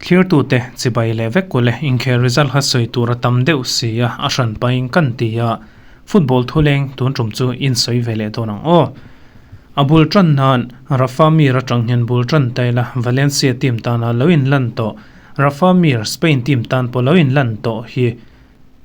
Thlirtute chibai leh vek kule inkhel result kha sawi tur a tam deuh si a, a hran pahin kan ti a, football thuleng tun tum chu in sawi ve leh dawn ang aw. A bul tan nan Rafa Mir atang hian bul tan ta ila, Valencia team tana lo inlan tawh Rafa Mir Spain team tan pawh lo inlan tawh hi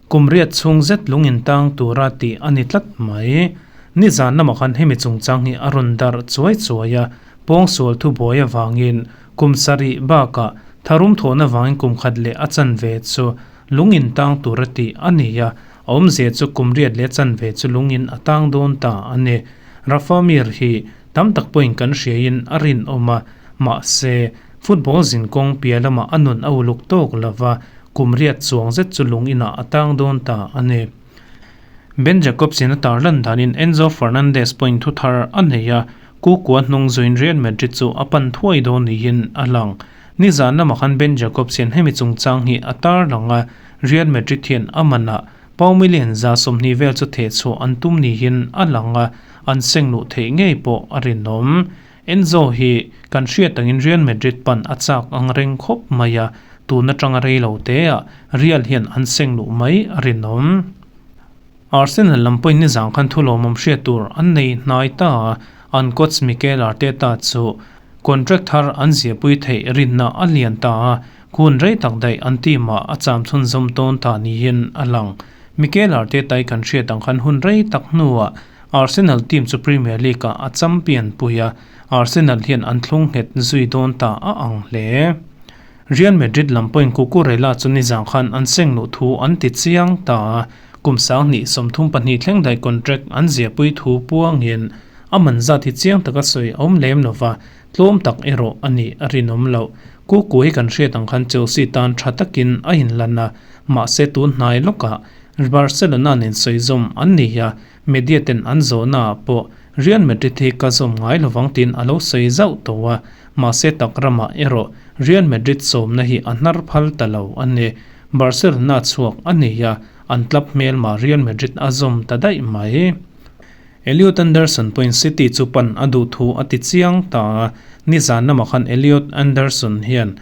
Kum riat chhung zet lung in tang tura tih a ni tlat mai. Nizan lamah khan hemi chungchang hi a rawn darh chuai chuai a, pawngsual thubuai avangin kum sarih bakah tharum thawhna vangin kum khat leh a chanve chu lung in tang tura tih a ni a, a awmzia chu kum riat leh a chanve chu lung in a tang dawn ta a ni. Rafa Mir hi tam tak pawhin kan hriaiin a rinawm a, mahse, football zinkawng piah lamah a nun a uluk tawk lova, Kum riat chuang zet chu lung inah a tang dawn ta a ni. Ben Jacobs in a tarlan danin Enzo Fernandez pawhin thu thar a nei a, Kukua hnung zuiin Real Madrid chu a pan thuai dawn niin a lang. Nizan lamah khan Ben Jacobs hian hemi chungchang hi a tarlang a, Real Madrid hian a manah pau million 20 vel chu thehchhuah an tum niin a lang a, an seng luh theih ngei pawh a rinawm. Enzo hi kan hriat angin Real Madrid pan a chak ang reng khawp mai a, tun atanga rei lo teah Real hian an seng luh mai a rinawm. Arsenal lam pawhin nizang khan thu lawmawm hriat tur an nei hnai ta a, an coach Mikel Arteta chu contract thar an ziahpui theih rinna a lian ta a, hun rei tak daih an team ah a cham chhunzawm tawn ta niin a lang. Mikel Arteta i kan hriat ang khan hun rei tak hnuah Arsenal team chu Premier League ah a champion pui a, Arsenal hian an thlung nghet zui dawn ta a ang hle. Real Madrid lam pawhin Cucurella chu nizang khan an seng luh thu an ti chiang ta a, kum 2032 thleng daih contract an ziahpui thu puangin a man zat hi chiang taka sawi a awm lem lova, tlawm tak erawh a nih a rinawm loh. Cucu hi kan hriat ang khan Chelsea tan tha takin a inlan a, mahse tun hnai lawkah Barcelona nen sawizawm an ni a, media ten an zawhna ah pawh Real Madrid hi ka zawm ngai lovang tiin a lo sawi zauh tawh a, mahse tak ramah erawh Real Madrid sawmna hi a hnar phal ta lo a ni. Barcelona chhuak a ni a, an club hmelma Real Madrid a zawm ta daih mai. Elliot Anderson pawhin City chu pan a duh thu a ti chiang ta a, nizan lamah khan Elliot Anderson hian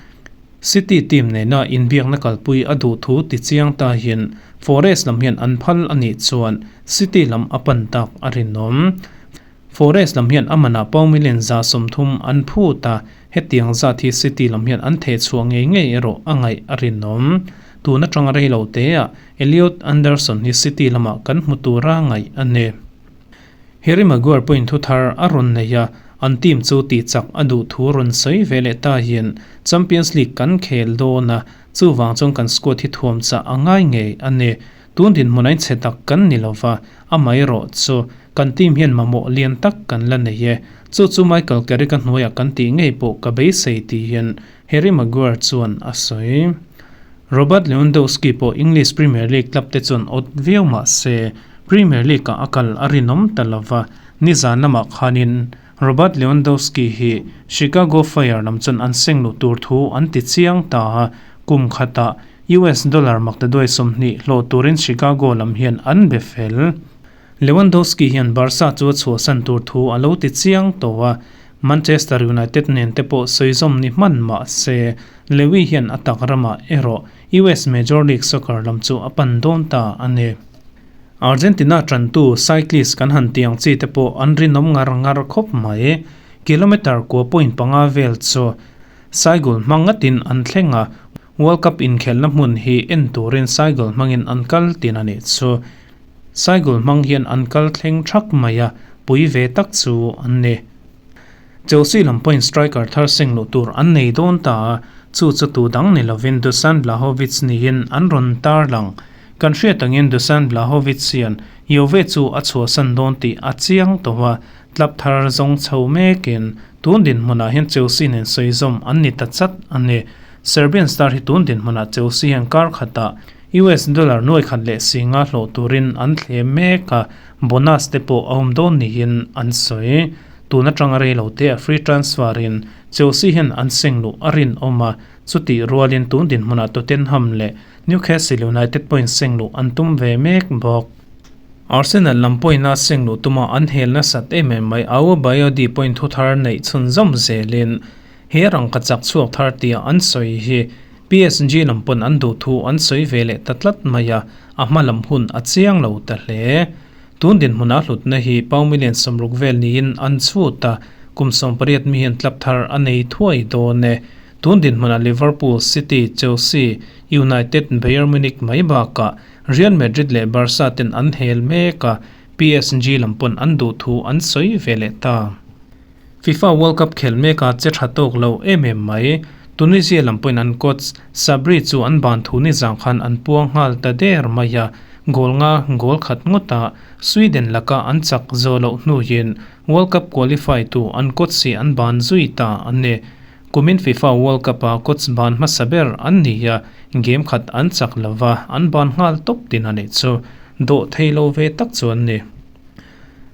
City team nena inbiakna kalpui a duh thu ti chiang ta hian Forest lam hian an phal a nih chuan City lam a pan tak a rinawm. Forest lam hian a manah pau million 30 an phut a, hetiang zat hi City lam hian an thehchhuah ngei ngei erawh a ngaih a rinawm. Tun atanga rei lo teah Elliot Anderson hi City lamah kan hmu tura ngaih a ni. Harry Maguire pawhin thu thar a rawn nei a, an team chu tih chak a duh thu rawn sawi ve leh ta hian Champions League kan khel dawn a, chuvang chuan kan squad hi thuam chah a ngai ngei a ni. Tun dinhmun ain chhe tak kan ni lova, amaherawh chu kan team hian mamawh lian tak kan la nei e. Chu chu Michael Carrick a hnuaiah kan tih ngei pawh ka beisei tih hian Harry Maguire chuan a sawi. Robert Lewandowski pawh English Premier League club te chuan awt viau mah se, Premier League ah a kal a rinawm ta lova, nizan lamah khanin Robert Lewandowski hi Chicago Fire lam chuan an seng luh tur thu an ti chiang ta a, kum khatah US dollar maktaduai 20 hlawh turin Chicago lam hian an be fel. Lewandowski hian Barca chu a chhuahsan tur thu a lo ti chiang tawh a, Manchester United nen te pawh sawizawm ni hman mah se, Lewy hian a tak ramah erawh US Major League Soccer lam chu a pan dawn ta a ni. Argentina tantu cyclist kan han tiang chi te pawh an rinawm ngar ngar khawp mai. Kilometre kua point panga vel chu cycle hmang ngatin an thleng a, World Cup inkhelhna hmun hi en turin cycle hmangin an kal tin a nih chu. Cycle hmang hian an kal thleng thak mai a, pui ve tak chu an ni. Chelsea lam pawhin striker thar seng luh tur an nei dawn ta a, chu chu tu dang ni lovin Dusan Vlahovic niin an rawn tarlang. Kan hriat angin Dusan Vlahovic hian Juve chu a chhuahsan dawn tih a chiang tawh a, club thar zawng chho mekin tun dinhmunah hian Chelsea nen sawizawm an ni ta chat a ni. Serbian star hi tun dinhmunah Chelsea hian kar khatah US dollar nuai khat leh singa hlawh turin an thlem mek a, bonus te pawh a awm dawn niin an sawi. Tun atanga rei lo te a free transfer in Chelsea hian an seng luh a rinawm a, chutih rualin tun dinhmunah Tottenham leh Newcastle United pawhin seng luh an tum ve mek bawk. Arsenal lam pawhin a seng luh tuma an hel nasat em em mai, Aubameyang pawhin thu thar neih chhunzawm zelin he rangkachak chhuak thar tia an sawi hi. PSG lam pawn an duh thu an sawi ve leh ta tlat mai a, a hma lam hun a chiang lo ta hle. Tun dinhmuna hlutna hi pound million 60 vel niin an chhut a, kum 18 mi hian club thar a nei thuai dawn e. Tun dinhmuna Liverpool, City, Chelsea, United, Bayern Munich mai bakah Real Madrid leh Barca ten an hel mek a, PSG lam pawn an duh thu an sawi ve leh ta. FIFA World Cup khel meka che tha tawk lo em em mai. Tunisia lam pawhin an coach Sabri chu an ban thu ni zang khan an puang nghal ta der mai a, goal nga goal khat ngawta Sweden laka an chak zawh loh hnuin World Cup qualify tu an coach hi an ban zui ta a ni. Kumin FIFA World Cup a coach ban hmasa ber an ni a, game khat an chak lova an ban nghal tawp tin a nih chu. Dawh thei lo ve tak chu an ni.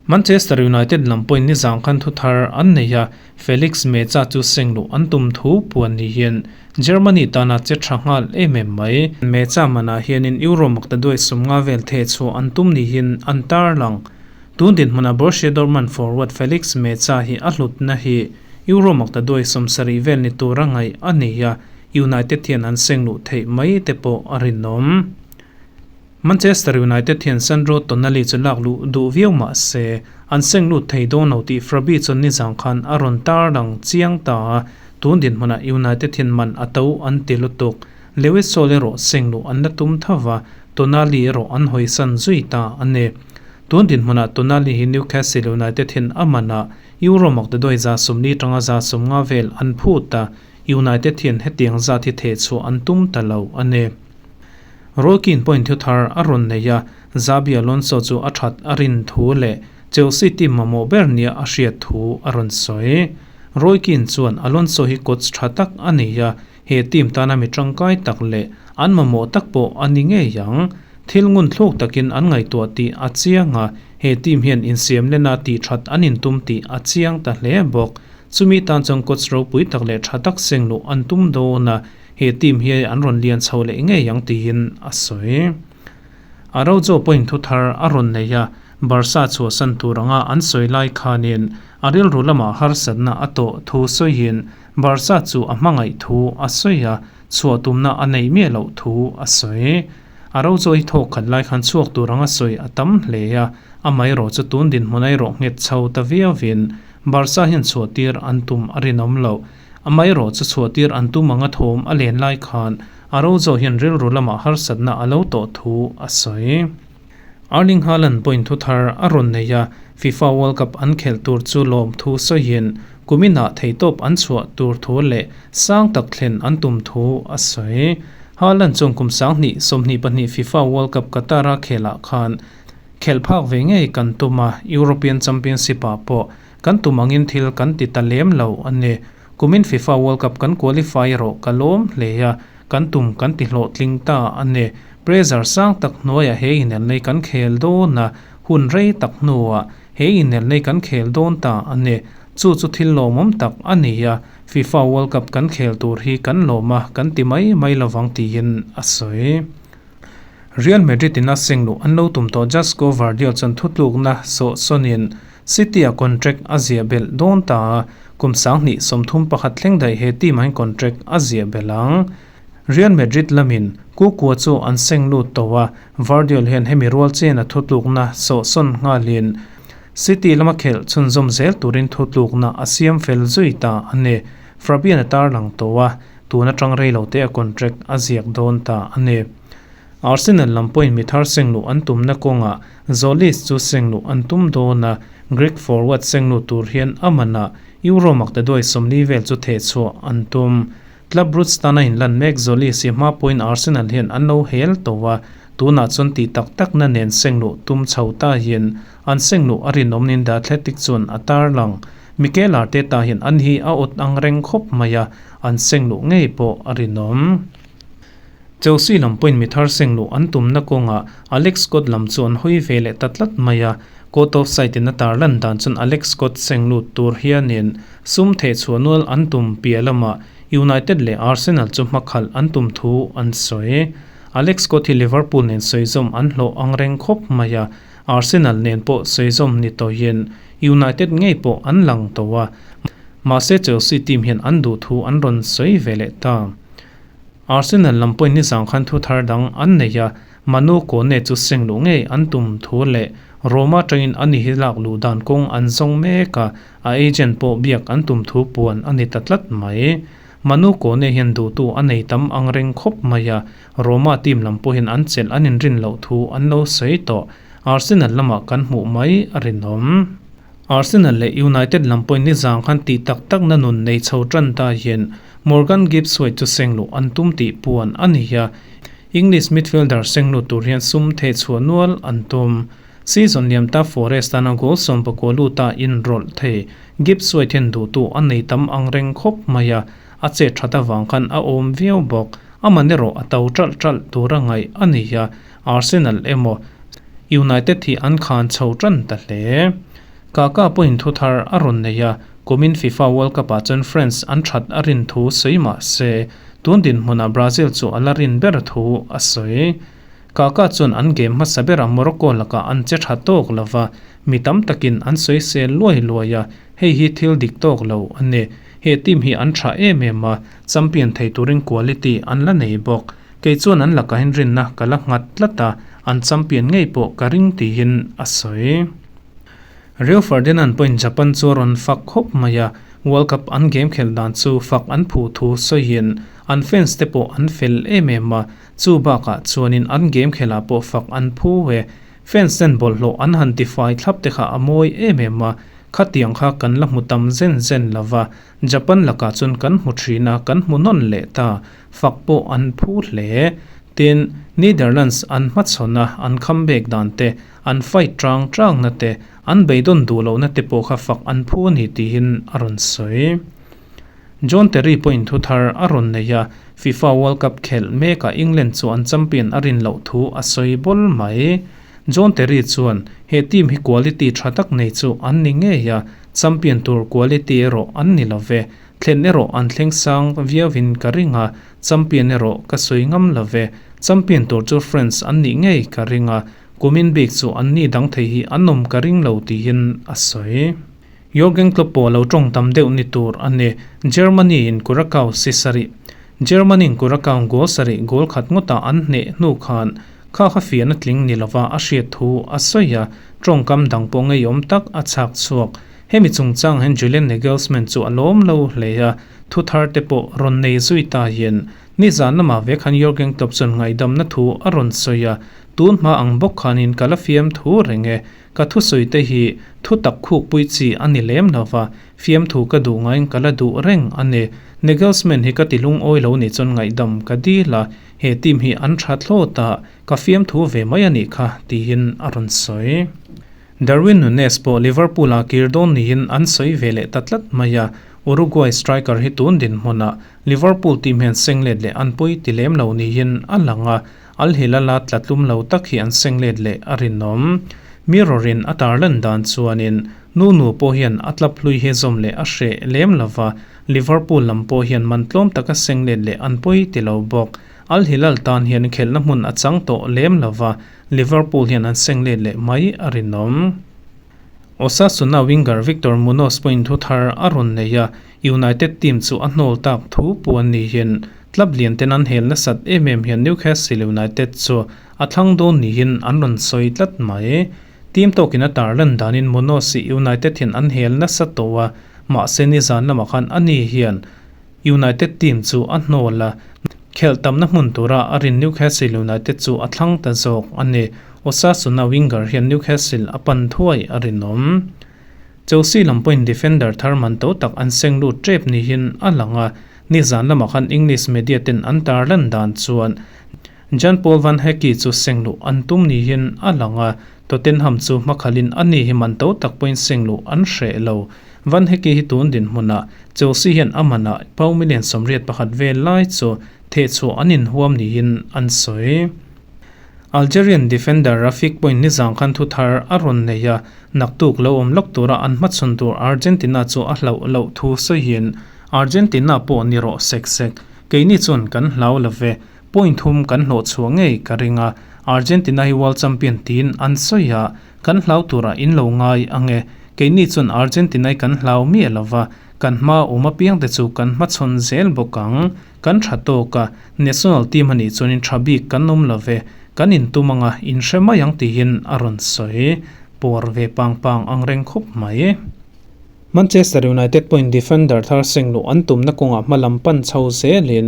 Manchester United lam pawhin nizang khan thu thar an nei a, Felix Meza chu seng luh an tum thu puan ni hian Germany tana che tha nghal em em mai. Meza manah hianin Euro makta duai 50 vel theh chhuah an tum ni hian an tarlang. Tun dinhmunah Borussia Dortmund forward Felix Meza hi a hlutna hi Euro makta duai 70 vel ni tura ngaih a ni a, United hian an seng luh theih mai te pawh a rinawm. Manchester United hian Sandro Tonali chu lak luh duh viau mah se, an seng lut thei dawn lo tih Frabi chuan nizang khan a rawn tarlang chiang ta a, tun dinhmunah United hian man a to an ti lutuk. Lewis Hall erawh seng luh an la tum tho va, Tonali erawh an hawisan zui ta a ni. Tun dinhmunah Tonali hi Newcastle United hian a man a, Euro maktaduai 40 tanga 50 vel an phut a, United hian hetiang zat hi theh chhuah an tum ta lo a ni. Roy Keane point thu thar a rawn nei a, Xabi Alonso chu a that a rin thu leh Chelsea team mamawh ber nia a hriat thu a rawn sawi. Roy Keane chuan Alonso hi coach tha tak a ni a, he team tana mi tangkai tak leh an mamawh tak pawh a ni ngei ang. Thil ngun thluk takin an ngaihtuah tih a chiang a, he team hian insiam lena tih that an intum tih a chiang ta hle bawk. Chumi tan chuan coach ropui tak leh tha tak seng luh an tum dawn a, he team hi an rawn lian chho leh ngei ang tiin a sawi. Araujo pawhin thu thar a rawn nei a, Barca chhuahsan tur anga an sawi lai khanin a rilru lamah harsatna a tawh thu sawiin Barca chu a hmangaih thu a sawi a, chhuah tumna a nei miah loh thu a sawi. Araujo hi thawk khat lai khan chhuak tur anga sawi a tam hle a, amaherawh chu tun dinhmun erawh nghet chho ta viauin Barca hian chhuah tir an tum a rinawm loh. Amaherawh chu chhuah tir an tum anga thawm a len lai khan Araujo hian rilru lamah harsatna a lo tawh thu a sawi. Erling Haaland pawhin thu thar a rawn nei a, FIFA World Cup an khelh tur chu lawm thu sawiin kuminah theihtawp an chhuah tur thu leh sang tak thlen an tum thu a sawi. Haaland chuan kum 2022 FIFA World Cup Qatar-a khelah khan khelh phak ve ngei kan tum a, European Championship-ah pawh kan tum angin thil kan ti ta lem lo a ni. Kumin FIFA World Cup kan qualify erawh ka lawm hle a, kan tum kan ti hlawhtling ta a ni. Pressure sang tak hnuaiah he inelnei kan khel dawn a, hun rei tak hnuah he inelnei kan khel dawn ta a ni. Chu chu thil lawmawm tak a ni a, FIFA World Cup kan khel tur hi kan lawm a, kan ti mai mai lovang tiin a sawi. Real Madrid in a seng luh an lo tum tawh Josko Gvardiol chuan thutlukna sawh sawnin City a contract a ziah belh dawn ta a, kum 2031 thleng daih he team ah hian contract a ziah belh ang. Real Madrid lamin Kukua chu an seng lut tawh a, Gvardiol hian hemi rual chen a thutlukna sawh sawn nghalin City lama khelh chhunzawm zel turin thutlukna a siam fel zui ta a ni. Fabian a tarlang tawh a, tun atang rei lo te a contract a ziak dawn ta a ni. Arsenal lam pawhin mi thar seng luh an tumna kawngah Tzolis chu seng luh an tum dawn a, Greek forward seng luh tur hian a manah Euro maktaduai 40 vel chu theh chhuah an tum. Club Brugge tana inlan mek Tzolis hi hma pawhin Arsenal hian an lo hel tawh a, tunah chuan tih tak takna nen seng luh tum chho ta hian an seng luh a rinawm nin The Athletic chuan a tarlang. Mikel Arteta hian an hi a awt ang reng khawp mai a, an seng luh ngei pawh a rinawm. Chelsea lam pawhin mi thar seng luh an tumna kawngah Alex Scott lam chu an hawi ve leh ta tlat mai a, court of side in a tarlan dan chuan Alex Scott seng lut tur hianin sum theh chhuah nual an tum piah lamah United leh Arsenal chu hmakhalh an tum thu an sawi. Alex Scott hi Liverpool nen sawizawm an hlawh ang reng khawp mai a, Arsenal nen pawh sawizawm ni tawhin United ngei pawh an lang tawh a, mahse Chelsea team hian an duh thu an rawn sawi ve leh ta. Arsenal lam pawhin nizang khan thu thar dang an nei a, Manu Kone chu seng luh ngei an tum thu leh Roma atangin a ni hi lak luh dan kawng an zawng mek a, a agent pawh biak an tum thu puan a ni ta tlat mai. Manu Kone hian duhtu a nei tam ang reng khawp mai a, Roma team lam pawhin an chelh an inrin loh thu an lo sawi tawh. Arsenal lamah kan hmuh mai a rinawm. Arsenal leh United lam pawhin nizang khan tih tak takna nun nei chho tan ta hian Morgan Gibbs-White chu seng luh an tum tih puan a ni a, English midfielder seng lut tur hian sum theh chhuah nual an tum. Season liam ta Forest tana goal 19 luta inrawlh thei Gibbs-White hian duhtu a nei tam ang reng khawp mai a, a chet that avang khan a awm viau bawk. Aman erawh a to ṭalh ṭalh tura ngaih a ni a, Arsenal emaw United hi an khan chho ṭan ta hle. Kaka pawhin thu thar a rawn nei a, kumin FIFA World Cup ah chuan France an ṭhat a rin thu sawi mah se, tun dinhmunah Brazil chu a la rin ber thu a sawi. Kaka chuan an game hmasa berah Morocco lakah an che ṭha tawk lo va, mi tam takin an sawi sel luai luai a, hei hi thil dik tawk lo a ni. He team hi an ṭha em em a, champion thei turin quality an la nei bawk. Kei chuan an lakah hian rinna ka la nghat tlat a, an champion ngei pawh ka ring tiin a sawi. Rio Ferdinand pawhin Japan chu a rawn fak khawp mai a, World Cup an game khelh dan chu fak an phuh thu sawiin an fans te pawh an fel em em a, chu bakah chuanin an game khelh ah pawh fak an phu e. Fans ten bawlhhlawh an han tifai thlap te kha a mawi em em a, khatiang kha kan la hmu tam zen zen lo va, Japan lakah chuan kan hmu thin a, kan hmu nawn leh ta. Fak pawh an phu hle. Tin, Netherlands an hmachhawn a, an comeback dan te, an fight chang changna te, an beidawn duh lohna te pawh kha fak an phu a ni tiin a rawn sawi. John Terry pawhin thu thar a rawn nei a, FIFA World Cup khelh mekah England chu an champion a rin loh thu a sawi bawl mai. John Terry chuan, He team hi quality tha tak nei chu an ni ngei a, champion tur quality erawh an ni lo ve. Thlen erawh an thleng sang viauin ka ring a, champion erawh ka sawi ngam lo ve. Champion tur chu France an nih ngei ka ring a, kumin bik chu an ni dang thei hi an awm ka ring lo tiin a sawi. Jurgen Klopp pawh lo tawng tam deuh ni tur a ni. Germany in Curacao si sarih. Germany in Curacao goal sarih goal khat ngawtah an hneh hnu khan kha kha fiahna tling ni lova a hriat thu a sawi a, tawngkam dang pawh ngeiawm tak a chhak chhuak. Hemi chungchang hian Julian Nagelsmann chu a lawm lo hle a, thu thar te pawh rawn nei zui ta hian nizan lamah ve khan Jurgen Klopp chuan ngaihdamna thu a rawn sawi a, tun hma ang bawk khanin ka la fiam thu reng e. Ka thusawi te hi thu tak khukpui chi a ni lem lo va, fiamthu ka duh ngaiin ka la duh reng a ni. Nagelsmann hi ka ti lungawi lo nih chuan ngaihdam ka dil a, he team hi an tha thlawt a, ka fiamthu ve mai a nih kha, tiin a rawn sawi. Darwin Nunez pawh Liverpool-a kir dawn niin an sawi ve leh ta tlat mai a, Uruguay striker hi tun dinhmunah Liverpool team hian senglet leh an pawi ti lem lo niin a lang a, Al Hilal a tla tlum lo tak hi an seng let leh a rinawm. Mirror in a tarlan dan chuanin Nunu pawh hian a tlap hlui hi zawm leh a hreh lem lo va, Liverpool lam pawh hian man tlawm taka seng let leh an pawi ti lo bawk. Al Hilal tan hian khelhna hmun a chang tawh lem lo va, Liverpool hian an seng let leh mai a rinawm. Osasuna winger Victor Munoz pawhin thu thar a rawn nei a, United team chu a hnawl tak thu puan niin club lian ten an hel nasat em em hian Newcastle United chu a thlang dawn niin an rawn sawi tlat mai. Team tawkin a tarlan danin Munoz hi United hian an hel nasa tawh a, mahse nizan lamah khan ani hian United team chu a hnawl a, khelh tamna hmun tura a rin Newcastle United chu a thlang ta zawk a ni. Osasuna winger hian Newcastle a pan thuai a rinawm. Chelsea lam pawhin defender thar man to tak an seng lut tep niin a lang a, nizan lamah khan English media ten an tarlan dan chuan Jan-Paul van Hecke chu seng luh an tum niin a lang a, Tottenham chu hmakhalin a ni hi man to tak pawhin seng luh an hreh lo. Van Hecke hi tun dinhmunah Chelsea hian a manah pau million 81 vel lai chu thehchhuah an inhuam niin an sawi. Algerian defender Rafik pawhin nizang khan thu thar a rawn nei a, naktuk lo awm lawk tura an hmachhawn tur Argentina chu a hlauh loh thu sawiin, Argentina pawh ni rawh sek sek, keini chuan kan hlau lo ve, point thum kan hlawh chhuah ngei ka ring a, Argentina hi world champion tiin an sawi a, kan hlau turah in lo ngai ang e, keini chuan Argentina hi kan hlau miah lo va. Kan hmaa awm apiangte chu kan hmachhawn zel bawk ang. Kan tha tawk a, national team a nih chuanin tha bik kan awm lo ve, kan intum anga inhre mai ang tiin a rawn sawi pawr ve pang pang ang reng khawp mai. Manchester United pawhin defender thar seng luh an tumna kawngah hma lam pan chho zelin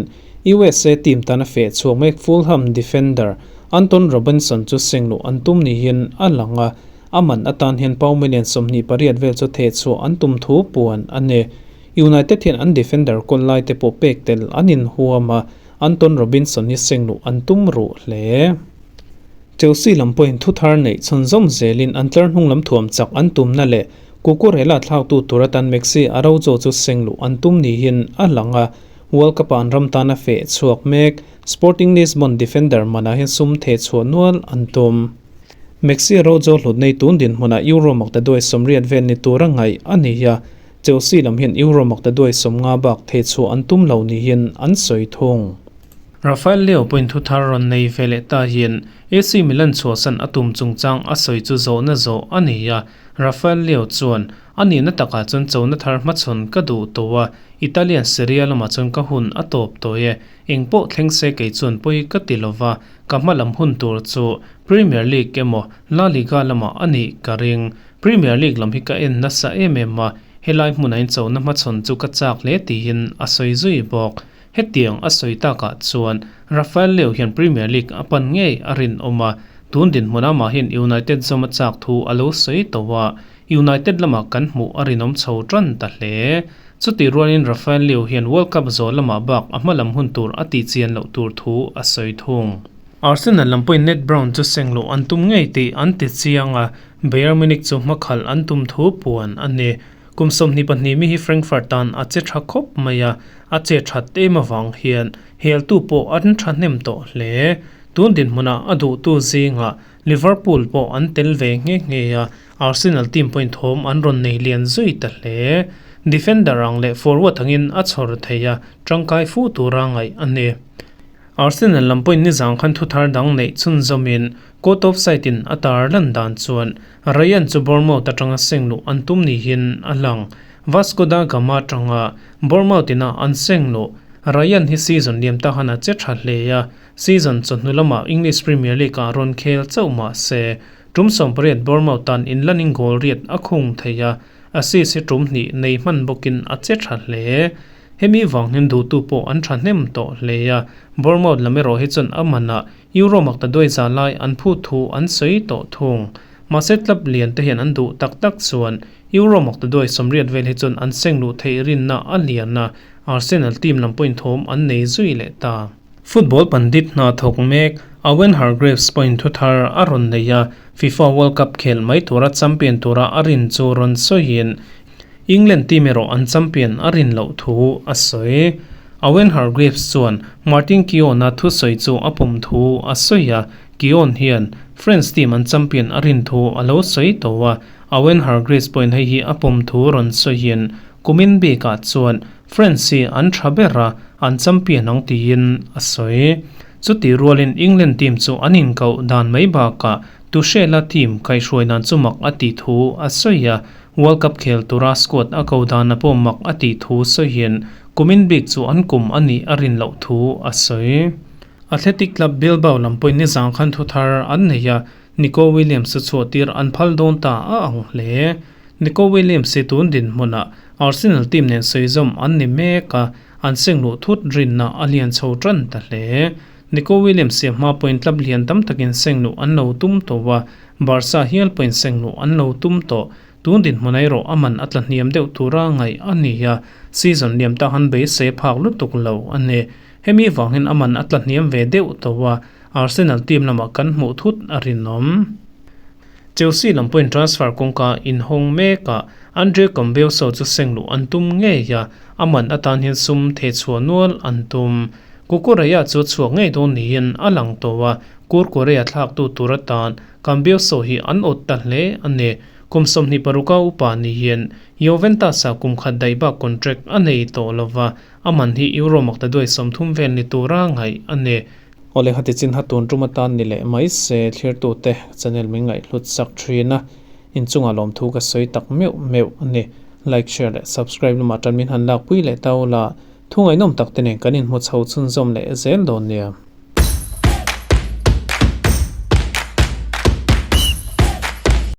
USA team tana feh chhuak mek Fulham defender Anton Robinson chu seng luh an tum niin a lang a, a man atan hian pound million 28 vel chu theh chhuah an tum thu puan a ni. United hian an defender kawl lai te pawh pek tel an inhuam a, Anton Robinson hi seng luh an tum ruh hle. Chelsea lam pawhin thu thar neih chhunzawm zelin an tlar hnung lam thuam chak an tumna leh Cucurella thlaktu tur atan Maxi Araujo chu seng luh an tum niin a lang a, World Cup-ah an ram tan a feh chhuak mek. Sporting Lisbon defender manah hian sum theh chhuah nual an tum. Maxi Araujo hlut nei tun dinhmunah Euro maktaduai 80 vel ni tura ngaih a ni a, Chelsea lam hian Euro maktaduai 50 bak theh chhuah an tum lo niin an sawi thung. Rafael Leao pawhin thu thar rawn nei ve leh ta hian AC Milan chhuahsan a tum chungchang a sawi chu zawhna zawh a ni a, Rafael Leao chuan, A nihna takah chuan chona thar hmachhawn ka duh tawh a, Italian Serie A lamah chuan ka hun a tawp tawh e. Eng pawh thleng se kei chuan pawi ka ti lo va, ka hma lam hun tur chu Premier League emaw La Liga lamah a nih ka ring. Premier League lam hi ka en nasa em em a, helai hmunah in chona hmachhawn chu ka chak hle tiin a sawi zui bawk. Hetiang a sawi takah chuan Rafael Leao hian Premier League a pan ngei a rinawm a, tun dinhmun amah hian United zawm a chak thu a lo sawi tawh a, United lamah kan hmuh a rinawm chho tan ta hle. Chutih rualin Rafael Leao hian World Cup zawh lamah bak a hma lam hun tur a tih chian loh tur thu a sawi thung. Arsenal lam pawhin Ned Brown chu seng loh an tum ngei tih an ti chiang a, Bayern Munich chu hmakhalh an tum thu puan a ni. Kum 22 mi hi Frankfurt tan a che tha khawp mai a, a che that em avang hian heltu pawh an thahnem tawh hle. Tun dinhmunah a duhtu zingah Liverpool pawh an tel ve nghe nghe a, Arsenal team pawhin thawm an rawn nei lian zui ta hle. Defender ang leh forward angin a chhawr thei a, tangkai fu tura ngaih a ni. Arsenal lam pawhin nizang khan thuthar dang neih chhunzawmin Court of Site in a tar lan dan chuan Ryan chu Bournemouth atanga seng luh an tum niin a lang. Vasco da Gama atanga Bournemouth ina an seng luh Ryan hi season liam ta han a che tha hle a, season chawhnu lamah English Premier League ah rawn khel chauh mah se, tum 18 Bournemouth tan inlanin goal riat a khung thei a, assist hi tum hnih nei hman bawkin a che tha hle. Hemi vang hian duhtu pawh an thahnem tawh hle a, Bournemouth lam erawh hi chuan a manah Euro maktaduai za lai an phut thu an sawi tawh thung. Mahse club lian te hian an duh tak tak chuan Euro maktaduai 80 vel hi chuan an seng luh theih rinna a lian a, Arsenal team lam pawhin thawm an nei zui leh ta. Football pandit hna thawk mek Owen Hargreaves pawhin thu thar a rawn nei a, FIFA World Cup khel mai tura champion tura a rin chu rawn sawiin England team erawh an champion a rin loh thu a sawi. Owen Hargreaves chuan Martin Keown-a thusawi chu a pawm thu a sawi a, Keown hian France team an champion a rin thu a lo sawi tawh a, Owen Hargreaves pawhin hei hi a pawm thu rawn sawiin kumin bikah chuan France hi an tha ber a, an champion ang tiin a sawi. Chutih rualin England team chu an inkoh dan mai bakah Tuchel-a team kaihhruai dan chu mak a tih thu a sawi a, World Cup khel tura squad a ko dana pawh mak a tih thu sawiin kumin bik chu an kum a nih a rin loh thu a sawi. Athletic Club Bilbao lam pawhin nizang khan thu thar an nei a, Nico Williams chu chhuah tir an phal dawn ta a ang hle. Nico Williams hi tun dinhmunah Arsenal team nen sawizawm an ni mek a, an seng luh thut rinna a lian chho tan ta hle. Nico Williams hi a hma pawhin club lian tam takin seng luh an lo tum tawh a, Barca hial pawhin seng luh an lo tum tawh. Tun dinhmun erawh a man a tla hniam deuh tura ngaih a ni a, season liam ta han beisei phak lutuk lo a ni. Hemi vangin a man a tla hniam ve deuh tawh a, Arsenal team lamah kan hmuh thut a rinawm. Chelsea lam pawhin transfer kawngka inhawng mek a, Andre Cambiaso chu seng luh an tum ngei a, a man atan hian sum thehchhuah nual an tum. Cucurella chu chhuak ngei dawn niin a lang tawh a, Kurkure-a thlaktu tur atan Cambiaso hi an awt ta hle a ni. Kum 26 a upa niin Juventus-ah kum khat daih bak contract a nei tawh lo va, a man hi Euro maktaduai 30 vel ni tura ngaih a ni. Awle khati chin ha tun tum atan ni leh mai se thlirtute channel min ngaihhlut sak thin a, inchungah lawmthu ka sawi tak meuh meuh a ni. Like, share leh subscribe lamah tan min han lakpui leh ta ula, thu ngaihnawm tak te nen kan inhmu chho chhunzawm leh zel dawn nia.